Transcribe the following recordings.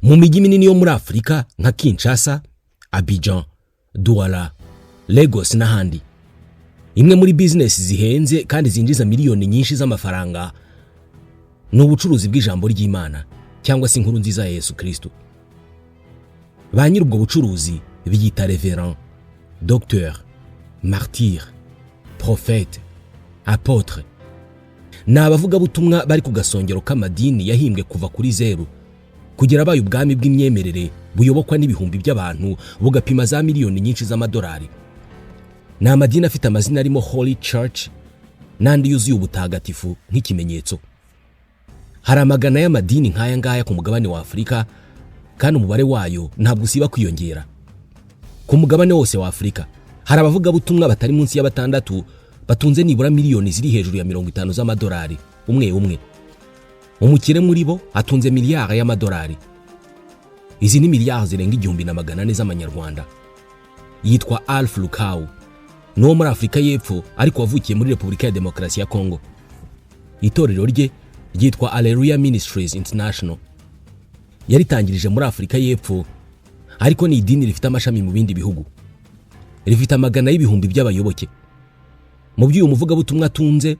Mu mijyi minini yo muri Afurika nka Kinshasa, Abidjan, Douala, Lagos n'ahandi, imwe muri bizinesi zihenze kandi zinjiza miliyoni nyinshi z'amafaranga ni ubucuruzi bw'ijambo ry'Imana cyangwa se inkuru nziza ya Yesu Kristo. Ba nyiri ubwo bucuruzi biyita révérend, docteur, martyr, prophète, apôtre. Ni abavugabutumwa bari ku gasongero k'amadini yahimbwe kuva kuri zeru kugera abaye ubwami bw'imyemerere buyobokwa n'ibihumbi by'abantu, bugapima za miliyoni nyinshi z'amadolari. Ni amadini afite amazina arimo Holy Church n'andi yuzuye ubutagatifu nk'ikimenyetso. Hari amagana y'amadini nk'aya ngaya ku mugabane wa Afurika, kandi umubare wayo ntabwo usiba kwiyongera. Ku mugabane wose wa Afurika hari abavugabutumwa batari munsi ya 6 batunze nibura miliyoni ziri hejuru ya 50 z'amadolari umwe umwe. Umukire muri bo atunze miliyari y'amadolari. Izi ni miliyari zirenga 1400 z'amanyarwanda. Yitwa Alph Lukau, ni uwo muri Afurika y'Epfo ariko wavukiye muri Repubulika ya Demokarasi ya Kongo. Itorero rye ryitwa Alleluia Ministries International. Yaritangirije muri Afurika y'Epfo, ariko ni idini rifite amashami mu bindi bihugu. Rifite amagana y'ibihumbi by'abayoboke. Mu by'uyu muvugabutumwa atunze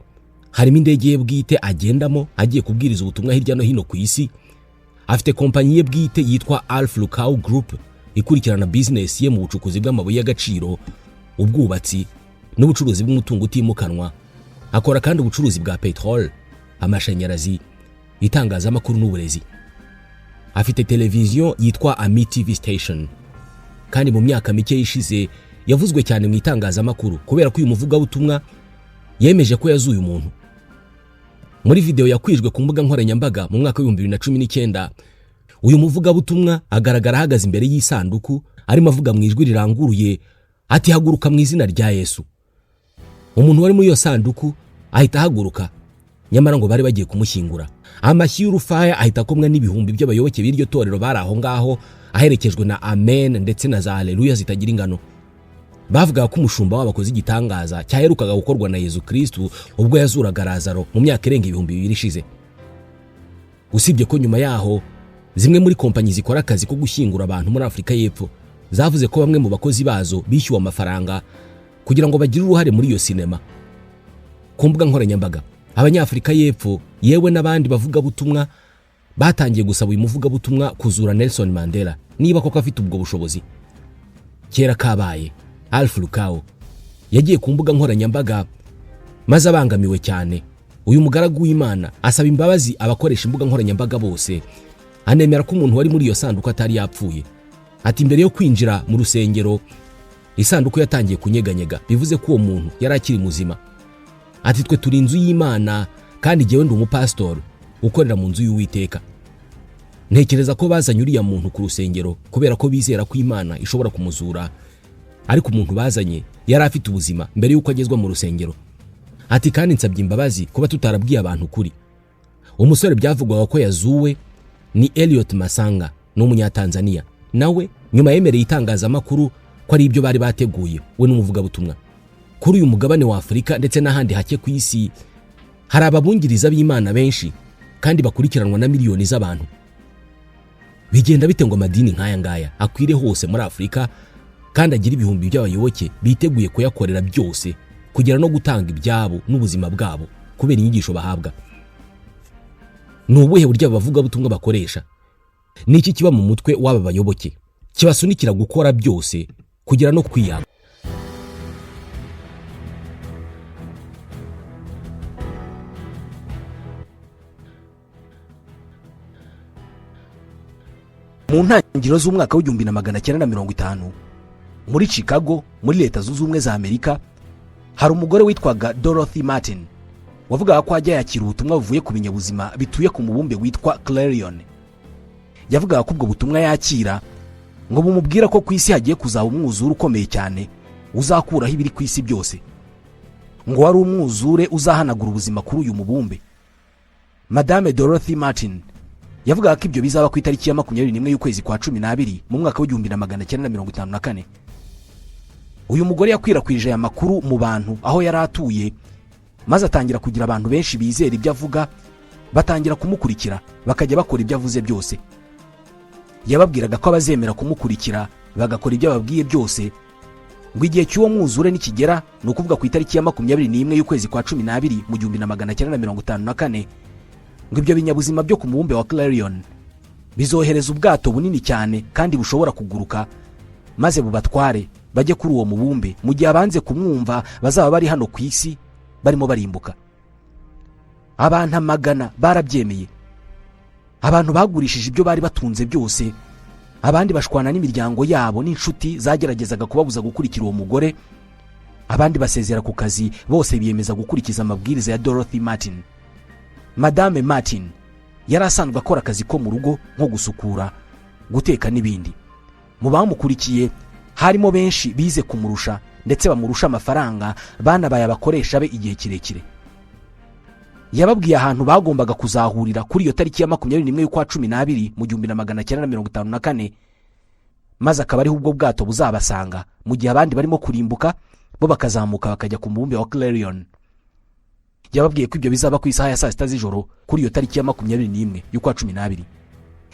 harimo indege ye bwite agendamo agiye kubwiriza ubutumwa hirya no hino ku isi. Afite kompanyi ye bwite yitwa Alph Lukau Group ikurikirana bizinesi ye mu bucukuzi bw'amabuye y'agaciro, ubwubatsi n'ubucuruzi bw'umutungo utimukanwa. Akora kandi ubucuruzi bwa peteroli, amashanyarazi, itangazamakuru n'uburezi. Afite televiziyo yitwa Ami TV Station, kandi mu myaka mike ishize yavuzwe cyane mu itangazamakuru kubera ko uyu muvugabutumwa yemeje ko yazuye umuntu. Muri video yakwijwe ku mbuga nkoranyambaga mu mwaka w'ibihumbi bibiri na cumi n'icyenda, uyu muvugabutumwa agaragara ahagaze imbere y'isanduku arimo avuga mu ijwi riranguruye ati: "Haguruka mu izina rya Yesu." Umuntu wari muri iyo sanduku ahita ahaguruka, nyamara ngo bari bagiye kumushyingura. Amashyi y'urufaya ahita akomwa n'ibihumbi by'abayoboke b'iryo torero bari aho ngaho, aherekejwe na amen ndetse na za haleluya zitagira ingano. Bavugaga ko umushumba wabo akoze igitangaza cyaherukaga gukorwa na Yesu Kristo ubwo yazuraga Lazaro mu myaka irenga 2000 ishize. Usibye ko nyuma yaho zimwe muri kompanyi zikora akazi ko gushyingura abantu muri Afurika y'Epfo zavuze ko bamwe mu bakozi bazo bishyuwe amafaranga kugira ngo bagire uruhare muri iyo sinema. Ku mbuga nkoranyambaga Abanyafurika y'Epfo yewe n'abandi bavugabutumwa batangiye gusaba uyu muvugabutumwa kuzura Nelson Mandela niba koko afite ubwo bushobozi. Kera kabaye, Alph Lukau yagiye ku mbuga nkoranyambaga maze abangamiwe cyane. Uyu mugaragu w'Imana asaba imbabazi abakoresha imbuga nkoranyambaga bose, anemera ko umuntu wari muri iyo sanduku atari yapfuye. Ati: "Mbere yo kwinjira mu rusengero isanduku yatangiye kunyeganyega, bivuze ko uwo muntu yari akiri muzima." Ati: "Twe turi inzu y'Imana kandi jyewe ndi umupasitori ukorera mu nzu y'Uwiteka. Ntekereza ko bazanye uriya muntu ku rusengero kubera ko bizera ko Imana ishobora kumuzura, ariko umuntu bazanye yari afite ubuzima mbere y'uko agezwa mu rusengero." Ati: "Kandi nsabye imbabazi kuba tutarabwiye abantu ukuri." Umusore byavugwaga ko yazuwe ni Elliot Masanga, ni umunyatanzania. Nawe nyuma yemereye itangazamakuru ko ari ibyo bari bateguye we n'umuvugabutumwa. Kuri uyu mugabane wa Afurika ndetse n'ahandi hake ku isi hari ababungiriza b'Imana benshi kandi bakurikiranwa na miliyoni z'abantu. Bigenda bite ngo amadini nk'aya ngaya akwire hose muri Afurika kandi agira ibihumbi by'abayoboke biteguye kuyakorera byose, kugera no gutanga ibyabo n'ubuzima bwabo kubera inyigisho bahabwa? Ni ubuhe buryo abavugabutumwa bakoresha? Ni iki kiba mu mutwe w'aba bayoboke kibasunikira gukora byose kugera no kwiyanga? Mu ntangiriro z'umwaka w'1950 muri Chicago muri Leta Zunze Ubumwe za Amerika, hari umugore witwaga Dorothy Martin wavugaga ko ajya yakira ubutumwa buvuye ku binyabuzima bituye ku mubumbe witwa Clarion. Yavugaga ko ubwo butumwa yakira ngo bumubwira ko ku isi hagiye kuzaba umwuzure ukomeye cyane uzakuraho ibiri ku isi byose, ngo wari umwuzure uzahanagura ubuzima kuri uyu mubumbe. Madame Dorothy Martin yavugaga ko ibyo bizaba ku itariki ya 21 y'ukwezi kwa 12 mu mwaka w'1954. Uyu mugore yakwirakwije aya makuru mu bantu aho yari atuye, maze atangira kugira abantu benshi bizera ibyo avuga, batangira kumukurikira bakajya bakora ibyo avuze byose. Yababwiraga ko abazemera kumukurikira bagakora ibyo ababwiye byose, ngo igihe cy'uwo mwuzure nikigera, ni ukuvuga ku itariki ya 21 y'ukwezi kwa 12 mu 1954, ngo ibyo binyabuzima byo ku mubumbe wa Clarion bizohereza ubwato bunini cyane kandi bushobora kuguruka, maze bubatware bajye kuri uwo mubumbe, mu gihe abanze kumwumva bazaba bari hano ku isi barimo barimbuka. Abantu amagana barabyemeye. Abantu bagurishije ibyo bari batunze byose, abandi bashwana n'imiryango yabo n'inshuti zageragezaga kubabuza gukurikira uwo mugore, abandi basezera ku kazi, bose biyemeza gukurikiza amabwiriza ya Dorothy Martin. Madame Martin yari asanzwe akora akazi ko mu rugo nko gusukura, guteka n'ibindi. Mu bamukurikiye harimo benshi bize kumurusha ndetse bamurusha amafaranga, banabaye abakoresha be igihe kirekire. Yababwiye ahantu bagombaga kuzahurira kuri iyo tariki ya 21 y'ukwa 12 mu 1954, maze akaba ariho ubwo bwato buzabasanga, mu gihe abandi barimo kurimbuka, bo bakazamuka bakajya ku mubumbe wa Clarion. Yababwiye ko ibyo bizaba ku isaha ya saa 6 z'ijoro kuri iyo tariki ya 21 y'ukwa 12.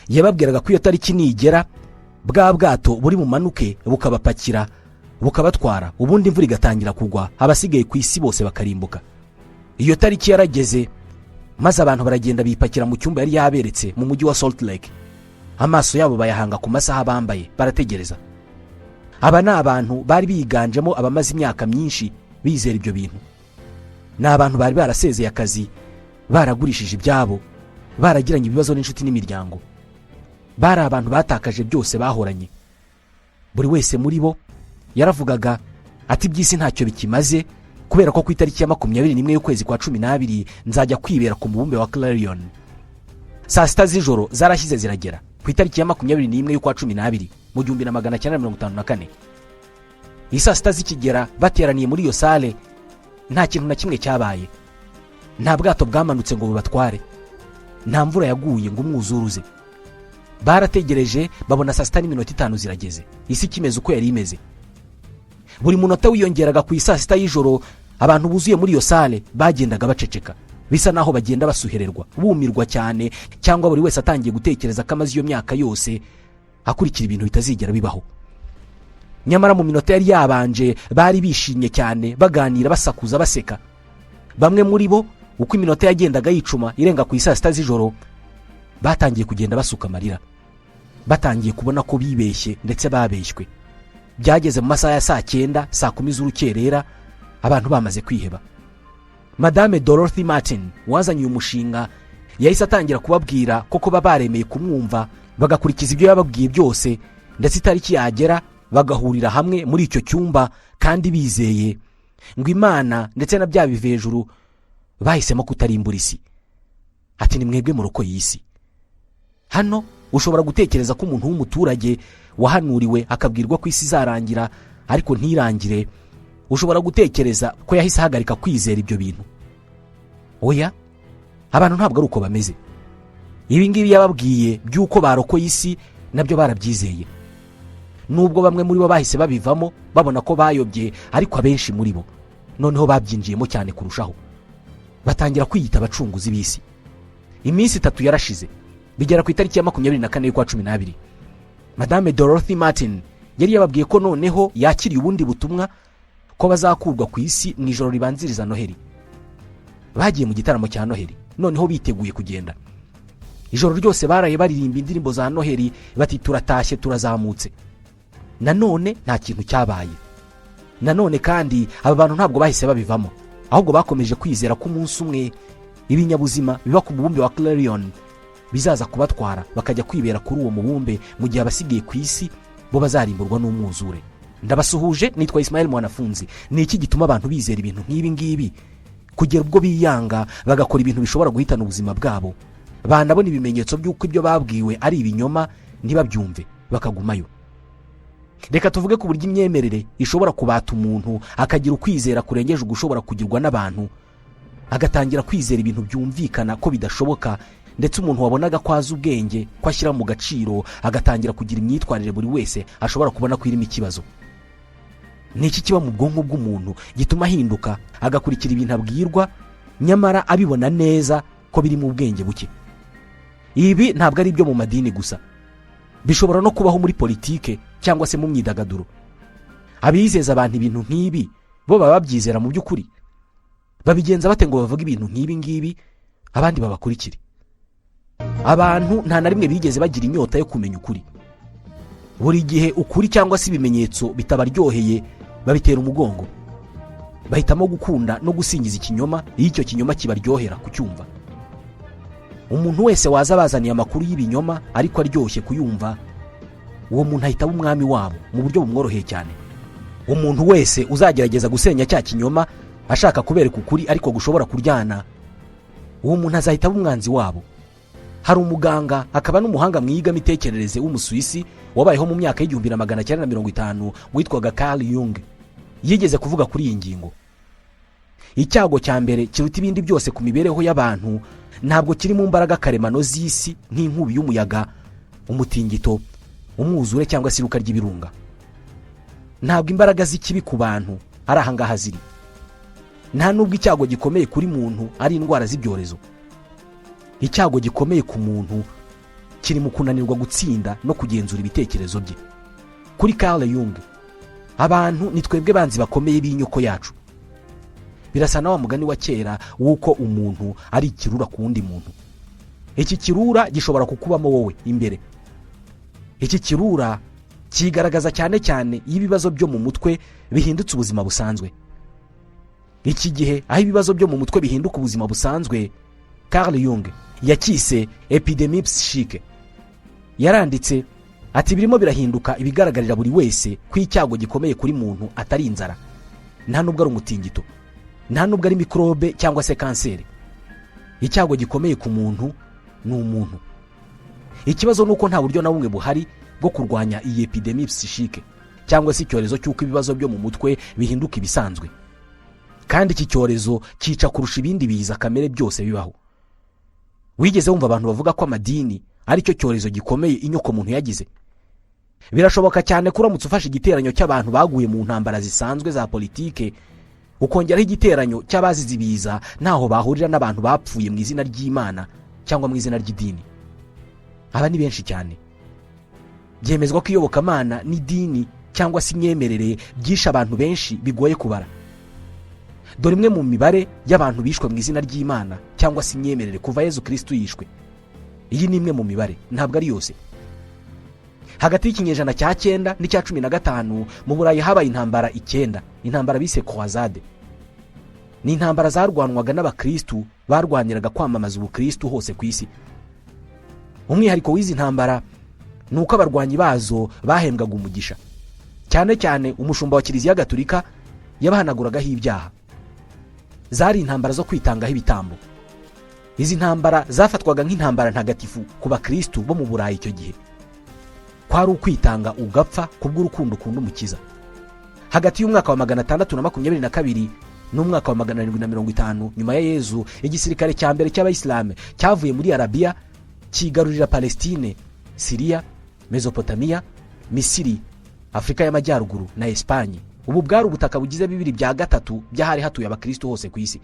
Yababwiraga ko iyo tariki nigera, bwa bwato buri bumanuke bukabapakira bukabatwara, ubundi imvura igatangira kugwa, abasigaye ku isi bose bakarimbuka. Iyo tariki yarageze, maze abantu baragenda bipakira mu cyumba yari yaberetse mu mujyi wa Salt Lake. Amaso yabo bayahanga ku masaha bambaye, barategereza. Aba ni abantu bari biganjemo abamaze imyaka myinshi bizera ibyo bintu. Ni abantu bari barasezeye akazi, baragurishije ibyabo, baragiranye ibibazo n'inshuti n'imiryango. Bari abantu batakaje byose bahoranye. Buri wese muri bo yaravugaga ati: "Iby'isi ntacyo bikimaze, kubera ko ku itariki ya 21 y'ukwezi kwa 12 nzajya kwibera ku mubumbe wa Clarion." Saa 6 z'ijoro zarashyize ziragera ku itariki ya 21 y'ukwa 12 mu 1954. Iyi saa 6 zikigera, bateraniye muri iyo salle, nta kintu na kimwe cyabaye. Nta bwato bwamanutse ngo bubatware, nta mvura yaguye ngo umwuzure uze. Barategereje, babona saa 6:05 zirageze, isi ikimeze uko yari imeze. Buri munota wiyongeraga ku isaa 6 y'ijoro, abantu buzuye muri iyo salle bagendaga baceceka, bisa naho bagenda basuhererwa, bumirwa cyane, cyangwa buri wese atangiye gutekereza ko amaze iyo myaka yose akurikira ibintu bitazigera bibaho. Nyamara mu minota yari yabanje bari bishimye cyane, baganira, basakuza, baseka. Bamwe muri bo, uko iminota yagendaga yicuma irenga ku isaa 6 z'ijoro, batangiye kugenda basuka amarira, batangiye kubona ko bibeshye ndetse babeshywe. Byageze mu masaha ya saa 9, saa 10 z'urukerera, abantu bamaze kwiheba. Madame Dorothy Martin wazanye uyu mushinga yahise atangira kubabwira ko kuba baremeye kumwumva, bagakurikiza ibyo yababwiye byose, ndetse itariki yagera bagahurira hamwe muri icyo cyumba kandi bizeye, ngo Imana ndetse na bya bivejuru bahisemo kutarimbura isi. Ati: "Ni mwebwe murokoye isi." Hano ushobora gutekereza ko umuntu w'umuturage wahanuriwe akabwirwa ko isi izarangira ariko ntirangire, ushobora gutekereza ko yahise ahagarika kwizera ibyo bintu. Oya, abantu ntabwo ari uko bameze. Ibi ngibi yababwiye by'uko barokoye isi nabyo barabyizeye, nubwo bamwe muri bo bahise babivamo babona ko bayobye, ariko abenshi muri bo noneho babyinjiyemo cyane kurushaho, batangira kwiyita abacunguzi b'isi. Iminsi 3 yarashize, bigera ku itariki ya 24 y'ukwa 12. Madame Dorothy Martin yari yababwiye ko noneho yakiriye ubundi butumwa, ko bazakurwa ku isi mu ijoro ribanziriza Noheli. Bagiye mu gitaramo cya Noheli, noneho biteguye kugenda. Ijoro ryose baraye baririmba indirimbo za Noheli, bati: "Turatashye, turazamutse." Nanone nta kintu cyabaye. Nanone kandi aba bantu ntabwo bahise babivamo, ahubwo bakomeje kwizera ko umunsi umwe ibinyabuzima biba ku mubumbe wa Clarion bizaza kubatwara bakajya kwibera kuri uwo mubumbe, mu gihe abasigaye ku isi bo bazarimburwa n'umwuzure. Ndabasuhuje, nitwa Ismael Mwanafunzi. Ni iki gituma abantu bizera ibintu nk'ibi ngibi kugera ubwo biyanga bagakora ibintu bishobora guhitana ubuzima bwabo, banabona ibimenyetso by'uko ibyo babwiwe ari ibinyoma ntibabyumve, bakagumayo? Reka tuvuge ku buryo imyemerere ishobora kubata umuntu akagira ukwizera kurengeje ugushobora kugirwa n'abantu, agatangira kwizera ibintu byumvikana ko bidashoboka, ndetse umuntu wabonaga ko azi ubwenge, ko ashyira mu gaciro, agatangira kugira imyitwarire buri wese ashobora kubona ko irimo ikibazo. Ni iki kiba mu bwonko bw'umuntu gituma ahinduka agakurikira ibintu abwirwa, nyamara abibona neza ko biri mu bwenge buke? Ibi ntabwo ari ibyo mu madini gusa. Bishobora no kubaho muri politike cyangwa se mu myidagaduro. Abizeza abantu ibintu nk'ibi bo baba babyizera mu by'ukuri? Babigenza bate ngo bavuge ibintu nk'ibi ngibi abandi babakurikire? Abantu nta na rimwe bigeze bagira inyota yo kumenya ukuri. Buri gihe ukuri cyangwa se ibimenyetso bitabaryoheye babitera umugongo, bahitamo gukunda no gusingiza ikinyoma iyo icyo kinyoma kibaryohera kucyumva. Umuntu wese waza abazaniye amakuru y'ibinyoma ariko aryoshye kuyumva, uwo muntu ahita aba umwami wabo mu buryo bumworoheye cyane. Umuntu wese uzagerageza gusenya cya kinyoma ashaka kubereka ukuri ariko gushobora kuryana, uwo muntu azahita aba umwanzi wabo. Hari umuganga akaba n'umuhanga mu iyigamitekerereze w'Umusuwisi wabayeho mu myaka y'1950 witwaga Carl Jung. Yigeze kuvuga kuri iyi ngingo: "Icyago cya mbere kiruta ibindi byose ku mibereho y'abantu ntabwo kiri mu mbaraga karemano z'isi nk'inkubi y'umuyaga, umutingito, umwuzure cyangwa se iruka ry'ibirunga. Ntabwo imbaraga z'ikibi ku bantu ari ahangaha ziri. Nta nubwo icyago gikomeye kuri muntu ari indwara z'ibyorezo. Icyago gikomeye ku muntu kiri mu kunanirwa gutsinda no kugenzura ibitekerezo bye." Kuri Carl Jung, abantu ni twebwe banzi bakomeye b'inyoko yacu. Birasa na wa mugani wa kera w'uko umuntu ari ikirura ku wundi muntu. Iki kirura gishobora kukubamo wowe imbere. Iki kirura kigaragaza cyane cyane iyo ibibazo byo mu mutwe bihindutse ubuzima busanzwe. Iki gihe aho ibibazo byo mu mutwe bihinduka ubuzima busanzwe, Carl Jung yakise épidémie psychique. Yaranditse ati: "Birimo birahinduka ibigaragarira buri wese ko icyago gikomeye kuri muntu atari inzara, nta nubwo ari umutingito, nta nubwo ari mikorobe cyangwa se kanseri. Icyago gikomeye ku muntu ni umuntu. Ikibazo ni uko nta buryo na bumwe buhari bwo kurwanya iyi épidémie psychique cyangwa se icyorezo cy'uko ibibazo byo mu mutwe bihinduka ibisanzwe. Kandi iki cyorezo cyica kurusha ibindi biza kamere byose bibaho. Wigeze wumva abantu bavuga ko amadini aricyo cyorezo gikomeye inyoko muntu yagize? Birashoboka cyane ko uramutse ufashe igiteranyo cy'abantu baguye mu ntambara zisanzwe za politike, ukongeraho igiteranyo cy'abazize ibiza, ntaho bahurira n'abantu bapfuye mu izina ry'Imana cyangwa mu izina ry'idini. Aba ni benshi cyane. Byemezwa ko iyobokamana n'idini cyangwa se imyemerere byishe abantu benshi bigoye kubara. Dore imwe mu mibare y'abantu bishwe mu izina ry'Imana cyangwa se imyemerere kuva Yezu Kirisitu yishwe. Iyi ni imwe mu mibare, ntabwo ari yose. Hagati y'ikinyejana cya 9 n'icya 15 mu Burayi habaye intambara icyenda, intambara bise croisade. Ni intambara zarwanwaga n'abakirisitu barwaniraga kwamamaza ubukirisitu hose ku isi. Umwihariko w'izi ntambara ni uko abarwanyi bazo bahembwaga umugisha. Cyane cyane umushumba wa Kiliziya Gatulika yabahanaguragaho ibyaha. Zari intambara zo kwitangaho ibitambo. Izi ntambara zafatwaga nk'intambara ntagatifu ku bakirisitu bo mu Burayi icyo gihe. Kwari ukwitanga ugapfa kubw'urukundo ukunda Umukiza. Hagati y'umwaka wa 622 n'umwaka wa 750 nyuma ya Yezu, igisirikare cya mbere cy'Abayisilamu cyavuye muri Arabiya kigarurira Palestine, Siriya, Mezopotamiya, Misiri, Afurika y'Amajyaruguru na Esipanye. Ubu bwari ubutaka bugize 2/3 by'ahari hatuye abakirisitu hose ku isi.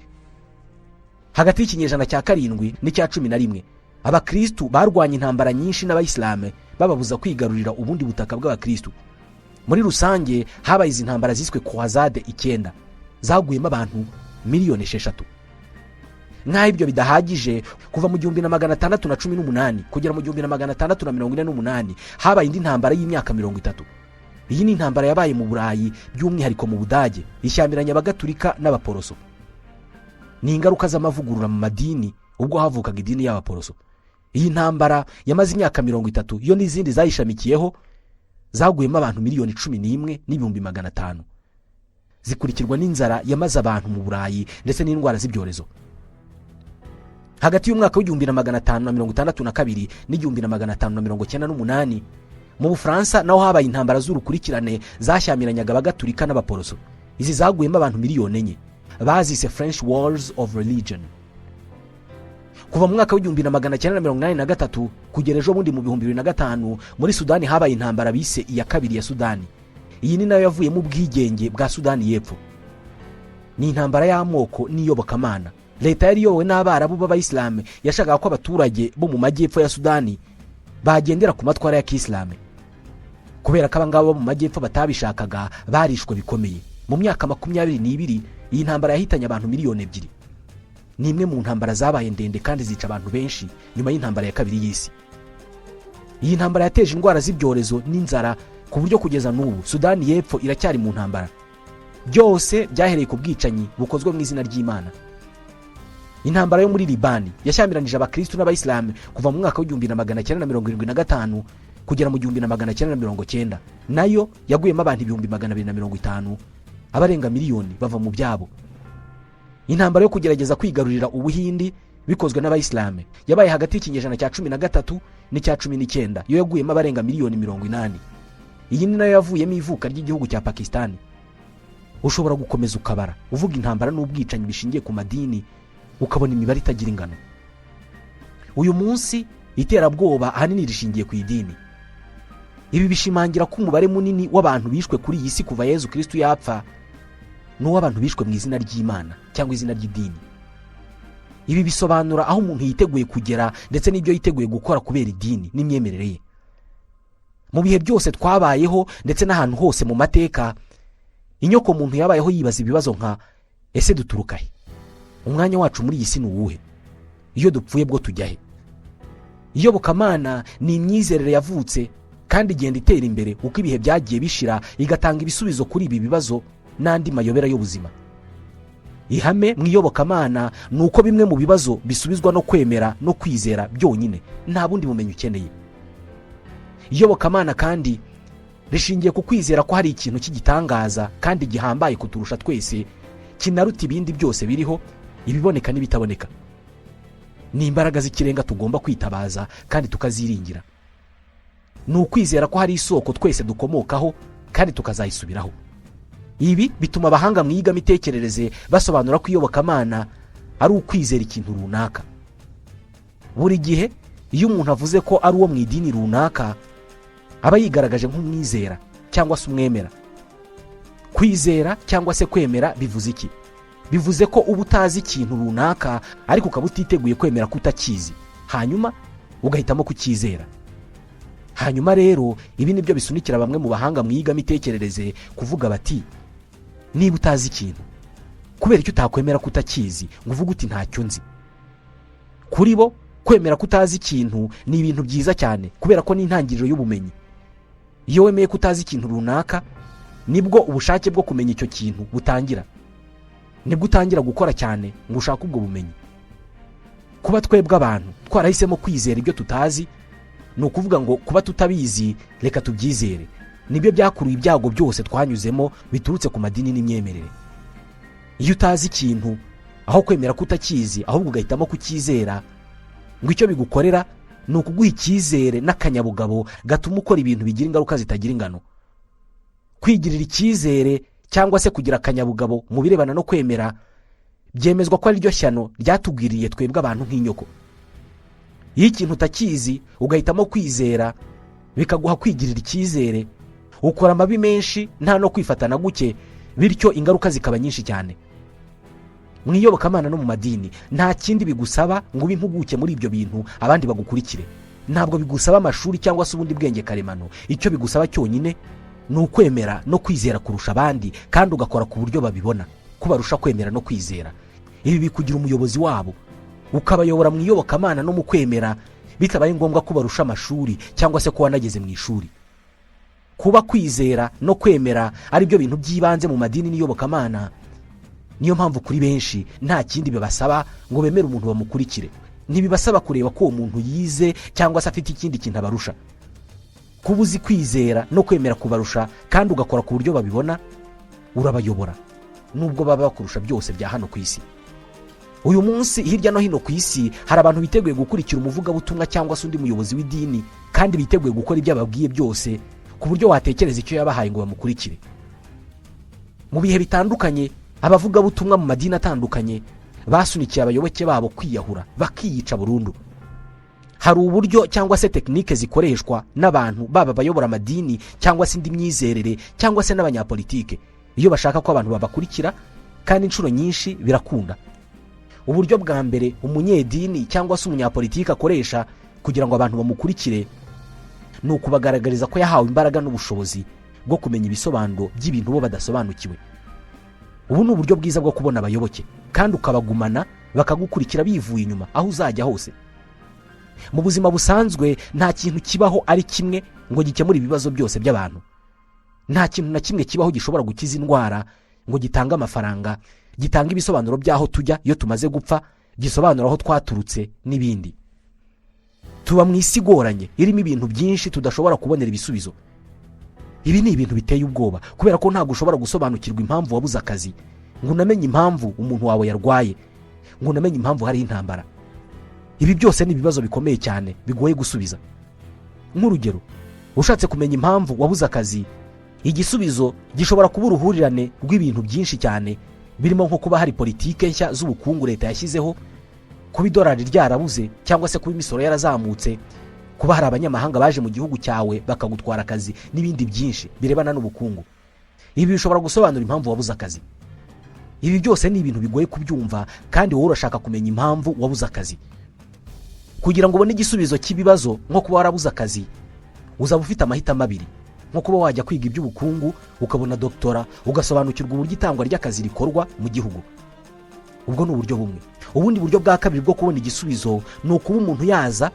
Hagati y'ikinyejana cya 7 n'icya 11, abakirisitu barwanya intambara nyinshi n'Abayisilamu bababuza kwigarurira ubundi butaka bw'abakirisitu. Muri rusange habaye izi ntambara ziswe croisade icyenda, zaguyemo abantu miliyoni 6. Nk'aho ibyo bidahagije, kuva mu 1618 kugera mu 1648 habaye indi ntambara y'imyaka 30. Iyi ni intambara yabaye mu Burayi, by'umwihariko mu Budage, ishyamiranya Abagaturika n'Abaporoso. Ni ingaruka z'amavugurura mu madini ubwo havukaga idini y'Abaporoso. Iyi ntambara yamaze imyaka 30, yo n'izindi zayishamikiyeho zaguyemo abantu miliyoni 11,500,000, zikurikirwa n'inzara yamaze abantu mu Burayi ndetse n'indwara z'ibyorezo. Hagati y'umwaka w'1562 n'1598 mu Bufaransa naho habaye intambara z'urukurikirane zashyamiranyaga Abagaturika n'Abaporoso. Izi zaguyemo abantu miliyoni 4, bazise French Wars of Religion. Kuva mu mwaka w'1983 kugera ejo bundi mu 2005, muri Sudani habaye intambara bise iya kabiri ya Sudani. Iyi ni nayo yavuyemo ubwigenge bwa Sudani y'Epfo. Ni intambara y'amoko n'iyobokamana. Leta yari iyobowe n'Abarabu b'Abayisilamu yashakaga ko abaturage bo mu majyepfo ya Sudani Bagendera ku matwara ya kisilamu. Kubera ko abangaba bo mu majyepfo batabishakaga, barishwe bikomeye. Mu myaka 22, iyi ntambara yahitanye abantu miliyoni 2. Ni imwe mu ntambara zabaye ndende kandi zica abantu benshi nyuma y'Intambara ya Kabiri y'Isi. Iyi ntambara yateje indwara z'ibyorezo n'inzara, ku buryo kugeza n'ubu Sudani y'Epfo iracyari mu ntambara. Byose byahereye ku bwicanyi bukozwe mu izina ry'Imana. Intambara yo muri Libani yashyamiranyije abakirisitu n'abayisilamu kuva mu mwaka w'1975 kugera mu 1990, nayo yaguyemo abantu 250,000, abarenga miliyoni bava mu byabo. Intambara yo kugerageza kwigarurira Ubuhindi bikozwe n'abayisilamu yabaye hagati y'ikinyejana cya 13 n'icya 19, yo yaguyemo abarenga miliyoni 80. Iyi ni nayo yavuyemo ivuka ry'igihugu cya Pakisitani. Ushobora gukomeza ukabara uvuga intambara n'ubwicanyi bishingiye ku madini, ukabona imibare itagira ingano. Uyu munsi iterabwoba ahanini rishingiye ku idini. Ibi bishimangira ko umubare munini w'abantu bishwe kuri iyi si kuva Yezu Kirisitu yapfa ni uw'abantu bishwe mu izina ry'Imana cyangwa izina ry'idini. Ibi bisobanura aho umuntu yiteguye kugera ndetse n'ibyo yiteguye gukora kubera idini n'imyemerere ye. Mu bihe byose twabayeho ndetse n'ahantu hose mu mateka, inyoko muntu yabayeho yibaza ibibazo nka: "Ese duturuka he? Umwanya wacu muri iyi si ni uwuhe? Iyo dupfuye bwo tujya he?" Iyobokamana ni imyizerere yavutse kandi igenda itera imbere uko ibihe byagiye bishira, igatanga ibisubizo kuri ibi bibazo n'andi mayobera y'ubuzima. Ihame mu iyobokamana ni uko bimwe mu bibazo bisubizwa no kwemera no kwizera byonyine, nta bundi bumenyi ukeneye. Iyobokamana kandi rishingiye ku kwizera ko hari ikintu cy'igitangaza kandi gihambaye kuturusha twese, kinaruta ibindi byose biriho, ibiboneka n'ibitaboneka. Ni imbaraga z'ikirenga tugomba kwitabaza kandi tukaziringira. Ni ukwizera ko hari isoko twese dukomokaho kandi tukazayisubiraho. Ibi bituma abahanga mu iyigamitekerereze basobanura ko iyobokamana ari ukwizera ikintu runaka. Buri gihe iyo umuntu avuze ko ari uwo mu idini runaka, aba yigaragaje nk'umwizera cyangwa se umwemera. Kwizera cyangwa se kwemera bivuze iki? Bivuze ko uba utazi ikintu runaka, ariko ukaba utiteguye kwemera ko utakizi, hanyuma ugahitamo kucyizera. Hanyuma rero ibi ni byo bisunikira bamwe mu bahanga mu iyigamitekerereze kuvuga bati: "Niba utazi ikintu, kubera icyo utakwemera ko utakizi ngo uvuge uti 'Ntacyo nzi'?" Kuri bo, kwemera ko utazi ikintu ni ibintu byiza cyane, kubera ko ni intangiriro y'ubumenyi. Iyo wemeye ko utazi ikintu runaka, nibwo ubushake bwo kumenya icyo kintu butangira, nibwo utangira gukora cyane ngo ushake ubwo bumenyi. Kuba twebwe abantu twarahisemo kwizera ibyo tutazi, ni ukuvuga ngo kuba tutabizi reka tubyizere, nibyo byakuruye ibyago byose twanyuzemo biturutse ku madini n'imyemerere. Iyo utazi ikintu, aho kwemera ko utakizi ahubwo ugahitamo kucyizera, ngo icyo bigukorera ni ukuguha icyizere n'akanyabugabo gatuma ukora ibintu bigira ingaruka zitagira ingano. Kwigirira icyizere cyangwa se kugira akanyabugabo mu birebana no kwemera byemezwa ko ari ryo shyano ryatugwiriye twebwe abantu nk'inyoko. Iyo ikintu utakizi ugahitamo kwizera, bikaguha kwigirira icyizere, ukora amabi menshi nta no kwifatana guke, bityo ingaruka zikaba nyinshi cyane. Mu iyobokamana no mu madini, nta kindi bigusaba ngo ube impuguke muri ibyo bintu abandi bagukurikire. Ntabwo bigusaba amashuri cyangwa se ubundi bwenge karemano. Icyo bigusaba cyonyine ni ukwemera no kwizera kurusha abandi, kandi ugakora ku buryo babibona ko barusha kwemera no kwizera. Ibi bikugira umuyobozi wabo, ukabayobora mu iyobokamana no mu kwemera, bitabaye ngombwa ko barusha amashuri cyangwa se ko wanageze mu ishuri. Kuba kwizera no kwemera ari byo bintu by'ibanze mu madini n'iyobokamana, niyo mpamvu kuri benshi nta kindi bibasaba ngo bemere umuntu bamukurikire. Ntibibasaba kureba ko uwo muntu yize cyangwa se afite ikindi kintu abarusha. Kuba uzi kwizera no kwemera kubarusha kandi ugakora ku buryo babibona, urabayobora nubwo baba bakurusha byose bya hano ku isi. Uyu munsi hirya no hino ku isi hari abantu biteguye gukurikira umuvugabutumwa cyangwa se undi muyobozi w'idini, kandi biteguye gukora ibyo ababwiye byose, ku buryo watekereza icyo yabahaye ngo bamukurikire. Mu bihe bitandukanye, abavugabutumwa mu madini atandukanye basunikiye abayoboke babo kwiyahura, bakiyica burundu. Hari uburyo cyangwa se tekinike zikoreshwa n'abantu, baba abayobora amadini cyangwa se indi myizerere cyangwa se n'abanyapolitike, iyo bashaka ko abantu babakurikira, kandi inshuro nyinshi birakunda. Uburyo bwa mbere umunyedini cyangwa se umunyapolitike akoresha kugira ngo abantu bamukurikire Ni ukubagaragariza ko yahawe imbaraga n'ubushobozi bwo kumenya ibisobanuro by'ibintu bo badasobanukiwe. Ubu ni uburyo bwiza bwo kubona abayoboke kandi ukabagumana, bakagukurikira bivuye inyuma aho uzajya hose. Mu buzima busanzwe, nta kintu kibaho ari kimwe ngo gikemure ibibazo byose by'abantu. Nta kintu na kimwe kibaho gishobora gukiza indwara, ngo gitange amafaranga, gitange ibisobanuro by'aho tujya iyo tumaze gupfa, gisobanura aho twaturutse n'ibindi. Tuba mu isi igoranye, irimo ibintu byinshi tudashobora kubonera ibisubizo. Ibi ni ibintu biteye ubwoba, kubera ko ntabwo ushobora gusobanukirwa impamvu wabuze akazi, ngo unamenye impamvu umuntu wawe yarwaye, ngo unamenye impamvu hariho intambara. Ibi byose ni ibibazo bikomeye cyane bigoye gusubiza. Nk'urugero, ushatse kumenya impamvu wabuze akazi, igisubizo gishobora kuba uruhurirane rw'ibintu byinshi cyane, birimo nko kuba hari politike nshya z'ubukungu leta yashyizeho, kuba idolari ryarabuze, cyangwa se kuba imisoro yarazamutse, kuba hari abanyamahanga baje mu gihugu cyawe bakagutwara akazi, n'ibindi byinshi birebana n'ubukungu. Ibi bishobora gusobanura impamvu wabuze akazi. Ibi byose ni ibintu bigoye kubyumva, kandi wowe urashaka kumenya impamvu wabuze akazi. Kugira ngo ubone igisubizo cy'ibibazo nko kuba warabuze akazi, uzaba ufite amahitamo abiri: nko kuba wajya kwiga iby'ubukungu, ukabona doctorat, ugasobanukirwa uburyo itangwa ry'akazi rikorwa mu gihugu. Ubwo ni uburyo bumwe. Ubundi buryo bwa kabiri bwo kubona igisubizo ni ukuba umuntu yaza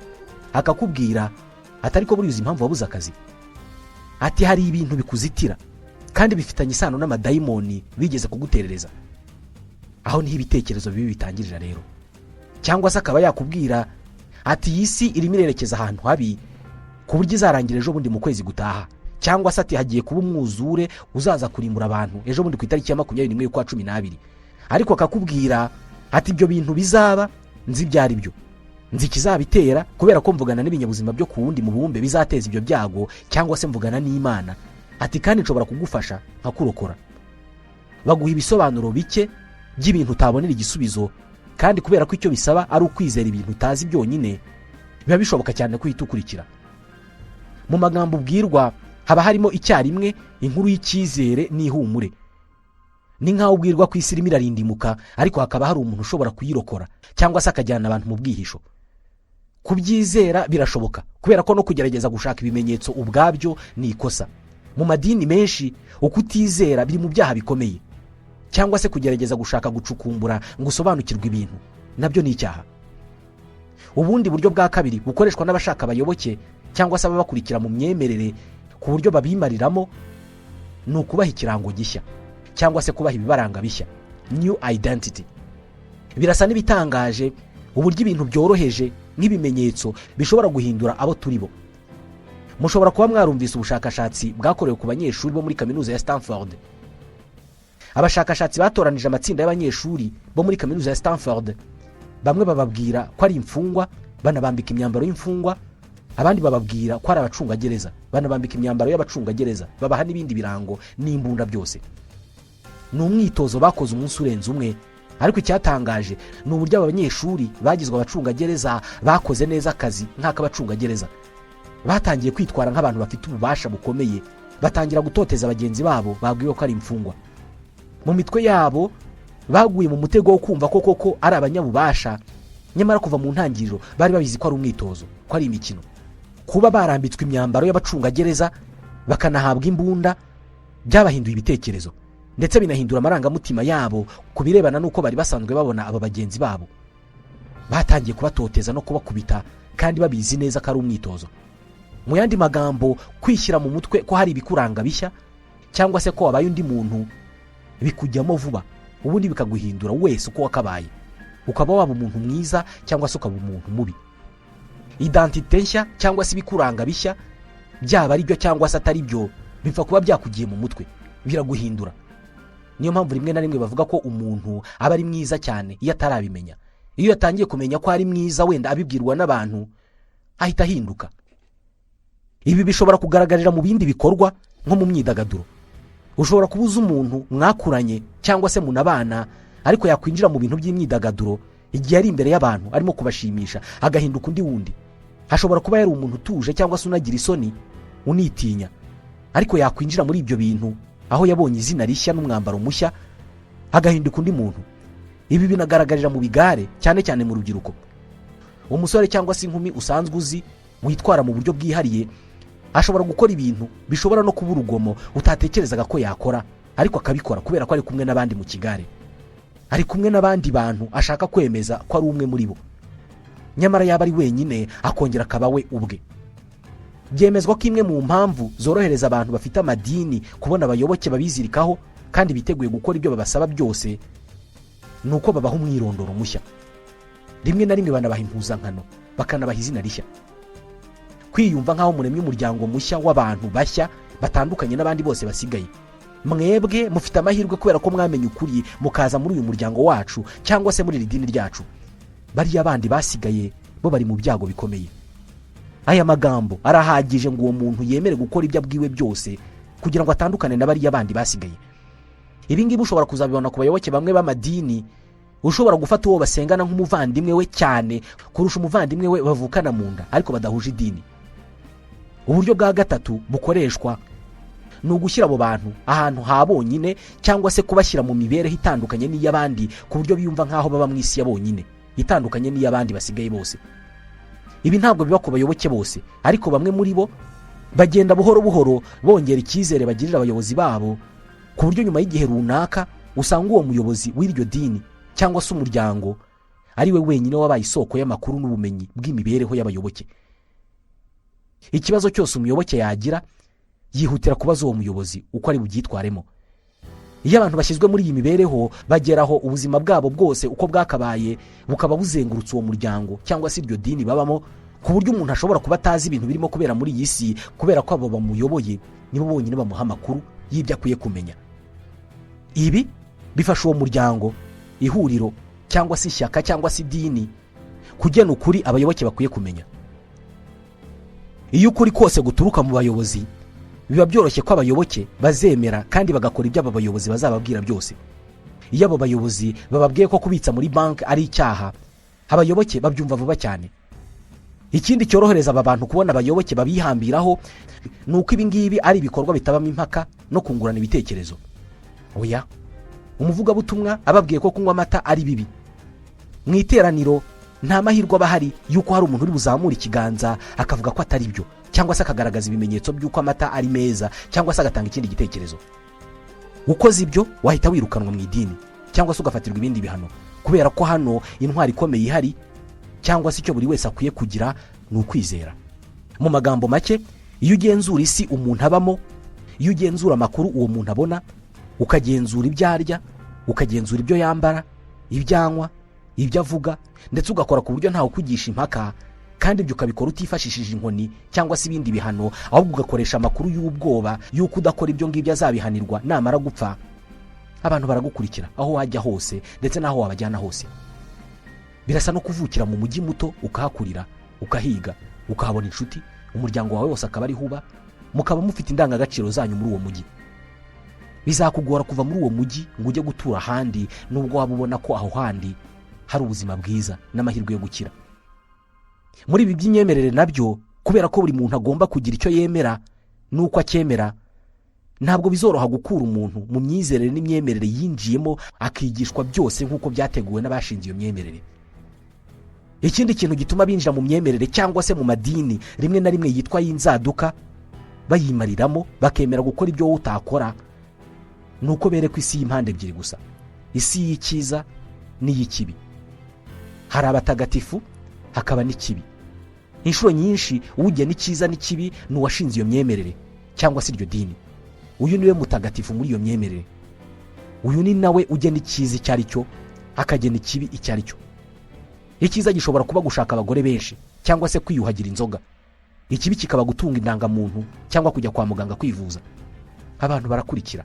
akakubwira atari ko buriya impamvu wabuze akazi, ati hari ibintu bikuzitira kandi bifitanye isano n'amadayimoni bigeze kuguterereza. Aho niho ibitekerezo bibi bitangirira rero. Cyangwa se akaba yakubwira ati iyi si irimo irerekeza ahantu habi, ku buryo izarangira ejo bundi mu kwezi gutaha, cyangwa se ati hagiye kuba umwuzure uzaza kurimbura abantu ejo bundi ku itariki ya 21 y'ukwa 12. Ariko akakubwira ati ibyo bintu bizaba nzi ibyo ari byo, nzi ikizabitera, kubera ko mvugana n'ibinyabuzima byo ku wundi mubumbe bizateza ibyo byago, cyangwa se mvugana n'Imana, ati kandi nshobora kugufasha nkakurokora. Baguha ibisobanuro bike by'ibintu utabonera igisubizo, kandi kubera ko icyo bisaba ari ukwizera ibintu utazi byonyine, biba bishoboka cyane ko uhita ukurikira. Mu magambo ubwirwa haba harimo icyarimwe inkuru y'icyizere n'ihumure. Ni nk'aho ubwirwa ko isi irimo irarindimuka, ariko hakaba hari umuntu ushobora kuyirokora, cyangwa se akajyana abantu mu bwihisho. Kubyizera birashoboka, kubera ko no kugerageza gushaka ibimenyetso ubwabyo ni ikosa. Mu madini menshi, ukutizera biri mu byaha bikomeye, cyangwa se kugerageza gushaka gucukumbura ngo usobanukirwe ibintu nabyo ni icyaha. Ubundi buryo bwa kabiri bukoreshwa n'abashaka abayoboke cyangwa se ababakurikira mu myemerere, ku buryo babimariramo, ni ukubaha ikirango gishya cyangwa se kubaha ibibaranga bishya, new identity. Birasa n'ibitangaje uburyo ibintu byoroheje nk'ibimenyetso bishobora guhindura abo turi bo. Mushobora kuba mwarumvise ubushakashatsi bwakorewe ku banyeshuri bo muri Kaminuza ya Stanford. Abashakashatsi batoranije amatsinda y'abanyeshuri bo muri Kaminuza ya Stanford. Bamwe bababwira ko ari imfungwa, banabambika imyambaro y'imfungwa. Abandi bababwira ko ari abacungagereza, banabambika imyambaro y'abacungagereza, babaha n'ibindi birango n'imbunda. Byose ni umwitozo bakoze umunsi urenze umwe. Ariko icyatangaje ni uburyo aba banyeshuri bagizwe abacungagereza bakoze neza akazi nk'ak'abacungagereza. Batangiye kwitwara nk'abantu bafite ububasha bukomeye, batangira gutoteza bagenzi babo babwiwe ko ari imfungwa. Mu mitwe yabo baguye mu mutego wo kumva ko koko ari abanyabubasha, nyamara kuva mu ntangiriro bari babizi ko ari umwitozo, ko ari imikino. Kuba barambitswe imyambaro y'abacungagereza, bakanahabwa imbunda, byabahinduye ibitekerezo, ndetse binahindura amarangamutima yabo ku birebana n'uko bari basanzwe babona aba bagenzi babo. Batangiye kubatoteza no kubakubita kandi babizi neza ko ari umwitozo. Mu yandi magambo, kwishyira mu mutwe ko hari ibikuranga bishya cyangwa se ko wabaye undi muntu bikujyamo vuba, ubundi bikaguhindura wese uko wakabaye, ukaba waba umuntu mwiza cyangwa se ukaba umuntu mubi. Identité nshya cyangwa se ibikuranga bishya, byaba ari byo cyangwa se atari byo, bipfa kuba byakugiye mu mutwe, biraguhindura. Niyo mpamvu rimwe na rimwe bavuga ko umuntu aba ari mwiza cyane iyo atarabimenya. Iyo yatangiye kumenya ko ari mwiza, wenda abibwirwa n'abantu, ahita ahinduka. Ibi bishobora kugaragarira mu bindi bikorwa, nko mu myidagaduro. Ushobora kuba uzi umuntu mwakuranye cyangwa se munabana, ariko yakwinjira mu bintu by'imyidagaduro, igihe ari imbere y'abantu arimo kubashimisha, agahinduka undi wundi. Hashobora kuba yari umuntu utuje cyangwa se unagira isoni, unitinya, ariko yakwinjira muri ibyo bintu, aho yabonye izina rishya n'umwambaro mushya, agahinduka undi muntu. Ibi binagaragarira mu bigare, cyane cyane mu rubyiruko. Umusore cyangwa se inkumi usanzwe uzi witwara mu buryo bwihariye. Ashobora gukora ibintu bishobora no kuba urugomo utatekerezaga ko yakora, ariko akabikora kubera ko ari kumwe n'abandi mu kigare, ari kumwe n'abandi bantu, ashaka kwemeza ko ari umwe muri bo. Nyamara yaba ari wenyine akongera akaba we ubwe. Byemezwa ko imwe mu mpamvu zorohereza abantu bafite amadini kubona abayoboke babizirikaho kandi biteguye gukora ibyo babasaba byose ni uko babaha umwirondoro mushya. Rimwe na rimwe banabaha impuzankano, bakanabaha izina rishya. Kwiyumva nk'aho muremye umuryango mushya w'abantu bashya batandukanye n'abandi bose basigaye. Mwebwe mufite amahirwe kubera ko mwamenye ukuri, mukaza muri uyu muryango wacu cyangwa se muri iri dini ryacu. Bariya bandi basigaye bo bari mu byago bikomeye. Aya magambo arahagije ngo uwo muntu yemere gukora ibyo abwiwe byose kugira ngo atandukane na bariya bandi basigaye. Ibi ngibi ushobora kuzabibona ku bayoboke bamwe b'amadini, ushobora gufata uwo basengana nk'umuvandimwe we cyane kurusha umuvandimwe we bavukana mu nda ariko badahuje idini. Uburyo bwa gatatu bukoreshwa ni ugushyira abo bantu ahantu ha bonyine, cyangwa se kubashyira mu mibereho itandukanye n'iy'abandi, ku buryo biyumva nk'aho baba mu isi ya bonyine itandukanye n'iy'abandi basigaye bose. Ibi ntabwo biba ku bayoboke bose, ariko bamwe muri bo bagenda buhoro buhoro bongera icyizere bagirira abayobozi babo, ku buryo nyuma y'igihe runaka usanga uwo muyobozi w'iryo dini cyangwa se umuryango ari we wenyine wabaye isoko y'amakuru n'ubumenyi bw'imibereho y'abayoboke. Ikibazo cyose umuyoboke yagira, yihutira kubaza uwo muyobozi uko ari bubyitwaremo. Iyo abantu bashyizwe muri iyi mibereho, bageraho ubuzima bwabo bwose uko bwakabaye bukaba buzengurutse uwo muryango cyangwa se iryo dini babamo, ku buryo umuntu ashobora kuba atazi ibintu birimo kubera muri iyi si, kubera ko abo bamuyoboye nibo bonyine bamuha amakuru y'ibyo akwiye kumenya. Ibi bifasha uwo muryango, ihuriro cyangwa se ishyaka cyangwa se idini kugena ukuri abayoboke bakwiye kumenya. Iyo ukuri kose guturuka mu bayobozi, biba byoroshye ko abayoboke bazemera kandi bagakora ibyo aba bayobozi bazababwira byose. Iyo abo bayobozi bababwiye ko kubitsa muri banki ari icyaha, abayoboke babyumva vuba cyane. Ikindi cyorohereza aba bantu kubona abayoboke babihambiraho ni uko ibi ngibi ari ibikorwa bitabamo impaka no kungurana ibitekerezo. Oya, umuvugabutumwa ababwiye ko kunywa amata ari bibi mu iteraniro, nta mahirwe aba ahari y'uko hari umuntu uri buzamure ikiganza akavuga ko atari byo, cyangwa se akagaragaza ibimenyetso by'uko amata ari meza, cyangwa se agatanga ikindi gitekerezo. Ukoze ibyo wahita wirukanwa mu idini cyangwa se ugafatirwa ibindi bihano, kubera ko hano intwari ikomeye ihari cyangwa se icyo buri wese akwiye kugira ni ukwizera. Mu magambo make, iyo ugenzura isi umuntu abamo, iyo ugenzura amakuru uwo muntu abona, ukagenzura ibyo arya, ukagenzura ibyo yambara, ibyo anywa, ibyo avuga, ndetse ugakora ku buryo ntawe ukugisha impaka, kandi ibyo ukabikora utifashishije inkoni cyangwa se ibindi bihano, ahubwo ugakoresha amakuru y'ubwoba y'uko udakora ibyo ngibyo azabihanirwa namara gupfa, abantu baragukurikira aho wajya hose ndetse n'aho wabajyana hose. Birasa no kuvukira mu mujyi muto, ukahakurira, ukahiga, ukahabona inshuti, umuryango wawe wose akaba ariho uba, mukaba mufite indangagaciro zanyu muri uwo mujyi. Bizakugora kuva muri uwo mujyi ngo ujye gutura ahandi, nubwo waba ubona ko aho handi hari ubuzima bwiza n'amahirwe yo gukira. Muri ibi by'imyemerere nabyo, kubera ko buri muntu agomba kugira icyo yemera n'uko acyemera, ntabwo bizoroha gukura umuntu mu myizerere n'imyemerere yinjiyemo akigishwa byose nk'uko byateguwe n'abashinze iyo myemerere. Ikindi kintu gituma binjira mu myemerere cyangwa se mu madini rimwe na rimwe yitwa y'inzaduka, bayimariramo, bakemera gukora ibyo wowe utakora, ni uko berekwa isi y'impande ebyiri gusa, isi y'icyiza n'iy'ikibi. Hari abatagatifu, hakaba n'ikibi. Inshuro nyinshi ugena icyiza n'ikibi ni uwashinze iyo myemerere cyangwa se iryo dini. Uyu niwe mutagatifu muri iyo myemerere. Uyu ni nawe ugena icyiza icyo ari cyo, akagena ikibi icyo ari cyo. Icyiza gishobora kuba gushaka abagore benshi cyangwa se kwiyuhagira inzoga, ikibi kikaba gutunga indangamuntu cyangwa kujya kwa muganga kwivuza. Abantu barakurikira.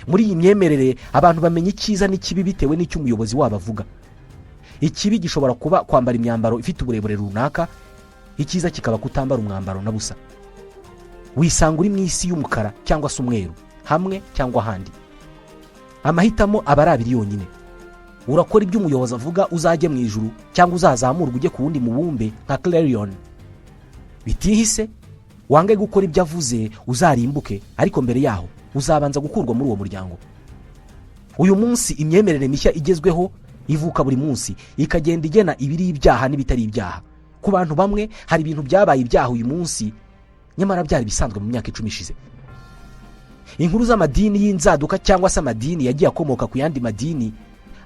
Muri iyi myemerere, abantu bamenya icyiza n'ikibi bitewe n'icyo umuyobozi wabo avuga. Ikibi gishobora kuba kwambara imyambaro ifite uburebure runaka, icyiza kikaba kutambara umwambaro na busa. Wisanga uri mu isi y'umukara cyangwa se umweru, hamwe cyangwa ahandi. Amahitamo aba ari abiri yonyine: urakora ibyo umuyobozi avuga uzajye mu ijuru, cyangwa uzazamurwa ujye ku wundi mubumbe nka Clarion. Bitihise wange gukora ibyo avuze, uzarimbuke, ariko mbere yaho uzabanza gukurwa muri uwo muryango. Uyu munsi imyemerere mishya igezweho ivuka buri munsi, ikagenda igena ibiri ibyaha n'ibitari ibyaha. Ku bantu bamwe hari ibintu byabaye ibyaha uyu munsi. Nyamara byari bisanzwe mu myaka 10 ishize. Inkuru z'amadini y'inzaduka cyangwa se amadini yagiye akomoka ku yandi madini,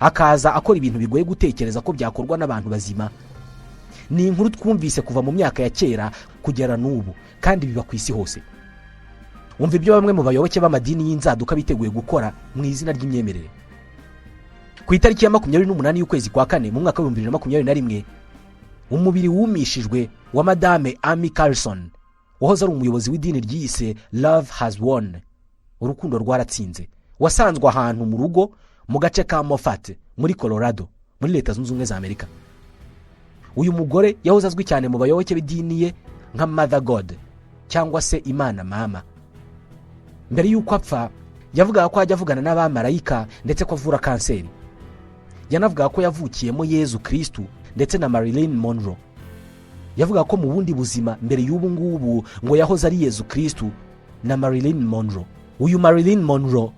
akaza akora ibintu bigoye gutekereza ko byakorwa n'abantu bazima, ni inkuru twumvise kuva mu myaka ya kera kugera n'ubu, kandi biba ku isi hose. Wumva ibyo bamwe mu bayoboke b'amadini y'inzaduka biteguye gukora mu izina ry'imyemerere. Ku itariki ya 28 y'ukwezi kwa kane mu mwaka wa 2021, umubiri wumishijwe wa Madame Amy Carlson, wahoze ari umuyobozi w'idini ryiyise Love Has Won, urukundo rwaratsinze, wasanzwe ahantu mu rugo mu gace ka Moffat muri Colorado, muri Leta Zunze Ubumwe za Amerika. Uyu mugore yahoze azwi cyane mu bayoboke b'idini ye nka Mother God cyangwa se Imana Mama. Mbere y'uko apfa, yavugaga ko ajya avugana n'abamarayika ndetse ko avura kanseri. Yanavugaga ko yavukiyemo Yezu Kirisitu ndetse na Marilyn Monroe. Yavugaga ko mu bundi buzima mbere y'ubu ngubu ngo yahoze ari Yezu Kirisitu na Marilyn Monroe. Uyu Marilyn Monroe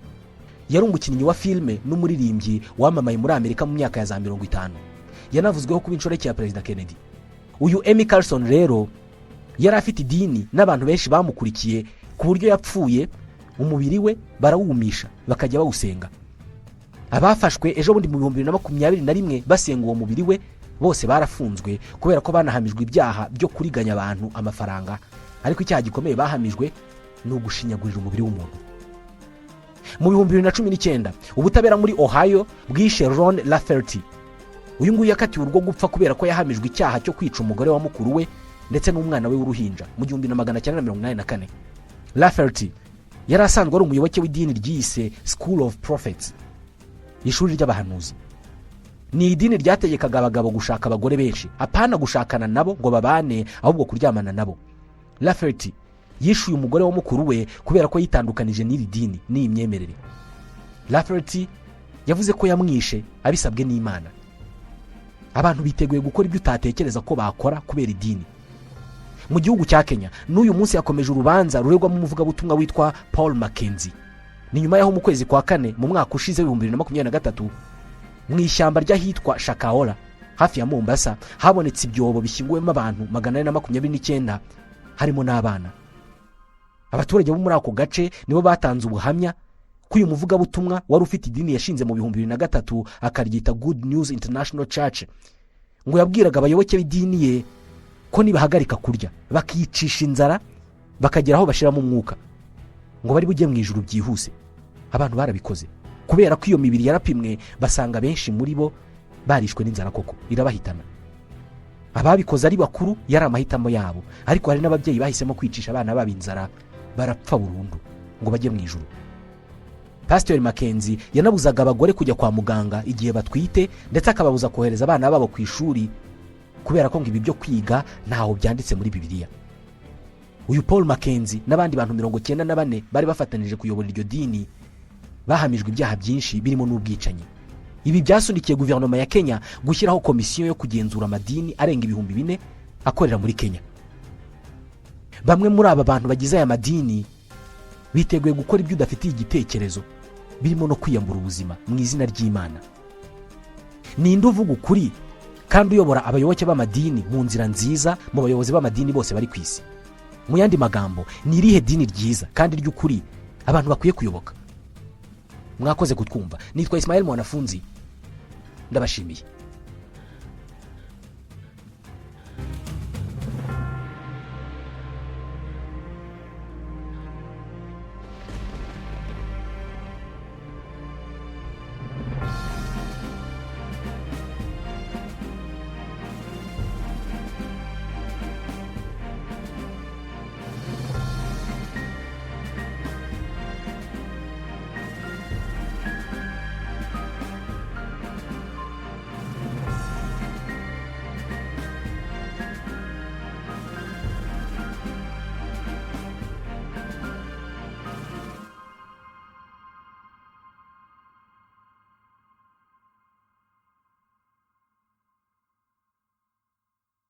yari umukinnyi wa filime n'umuririmbyi wamamaye muri Amerika mu myaka ya za 50. Yanavuzweho kuba inshoreke ya Perezida Kennedy. Uyu Amy Carlson rero yari afite idini n'abantu benshi bamukurikiye, ku buryo yapfuye umubiri we barawumisha, bakajya bawusenga. Abafashwe ejo bundi mu 2021 basenga uwo mubiri we bose barafunzwe, kubera ko banahamijwe ibyaha byo kuriganya abantu amafaranga. Ariko icyaha gikomeye bahamijwe ni ugushinyagurira umubiri w'umuntu. Mu 2019, ubutabera muri Ohio bwishe Ron Lafferty. Uyu nguyu yakatiwe urwo gupfa kubera ko yahamijwe icyaha cyo kwica umugore wa mukuru we ndetse n'umwana we w'uruhinja mu 1984. Lafferty yari asanzwe ari umuyoboke w'idini ryiyise School of Prophets, ishuri ry'abahanuzi. Ni idini ryategekaga abagabo gushaka abagore benshi, apana gushakana nabo ngo babane, ahubwo kuryamana nabo. Lafferty yishuye umugore wa mukuru we kubera ko yitandukanije n'iri dini n'iyi myemerere. Lafferty yavuze ko yamwishe abisabwe n'Imana. Abantu biteguye gukora ibyo utatekereza ko bakora kubera idini. Mu gihugu cya Kenya, n'uyu munsi yakomeje urubanza ruregwamo umuvugabutumwa witwa Paul Mackenzie. Ni nyuma y'aho mu kwezi kwa kane mu mwaka ushize 2023, mu ishyamba ry'ahitwa Shakahola hafi ya Mombasa, habonetse ibyobo bishyinguwemo abantu 429, harimo n'abana. Abaturage bo muri ako gace nibo batanze ubuhamya ko uyu muvugabutumwa wari ufite idini yashinze mu 2003, akaryita Good News International Church, ngo yabwiraga abayoboke b'idini ye ko nibahagarika kurya, bakiyicisha inzara, bakagera aho bashyiramo umwuka, ngo bari bujye mu ijuru byihuse. Abantu barabikoze, kubera ko iyo mibiri yarapimwe, basanga benshi muri bo barishwe n'inzara koko irabahitana. Ababikoze ari bakuru yari amahitamo yabo, ariko hari n'ababyeyi bahisemo kwicisha abana babo inzara barapfa burundu ngo bajye mu ijuru. Pasiteri Mackenzie yanabuzaga abagore kujya kwa muganga igihe batwite, ndetse akababuza kohereza abana babo ku ishuri, kubera ko ngo ibi byo kwiga ntaho byanditse muri Bibiliya. Uyu Paul Mackenzie n'abandi bantu 94 bari bafatanije kuyobora iryo dini bahamijwe ibyaha byinshi birimo n'ubwicanyi. Ibi byasunikiye guverinoma ya Kenya gushyiraho komisiyo yo kugenzura amadini arenga 4000 akorera muri Kenya. Bamwe muri aba bantu bagize aya madini biteguye gukora ibyo udafitiye igitekerezo, birimo no kwiyambura ubuzima mu izina ry'Imana. Ninde uvuga ukuri kandi uyobora abayoboke b'amadini mu nzira nziza mu bayobozi b'amadini bose bari ku isi? Mu yandi magambo, ni irihe dini ryiza kandi ry'ukuri abantu bakwiye kuyoboka? Mwakoze kutwumva. Nitwa Ismael Mwanafunzi, ndabashimiye.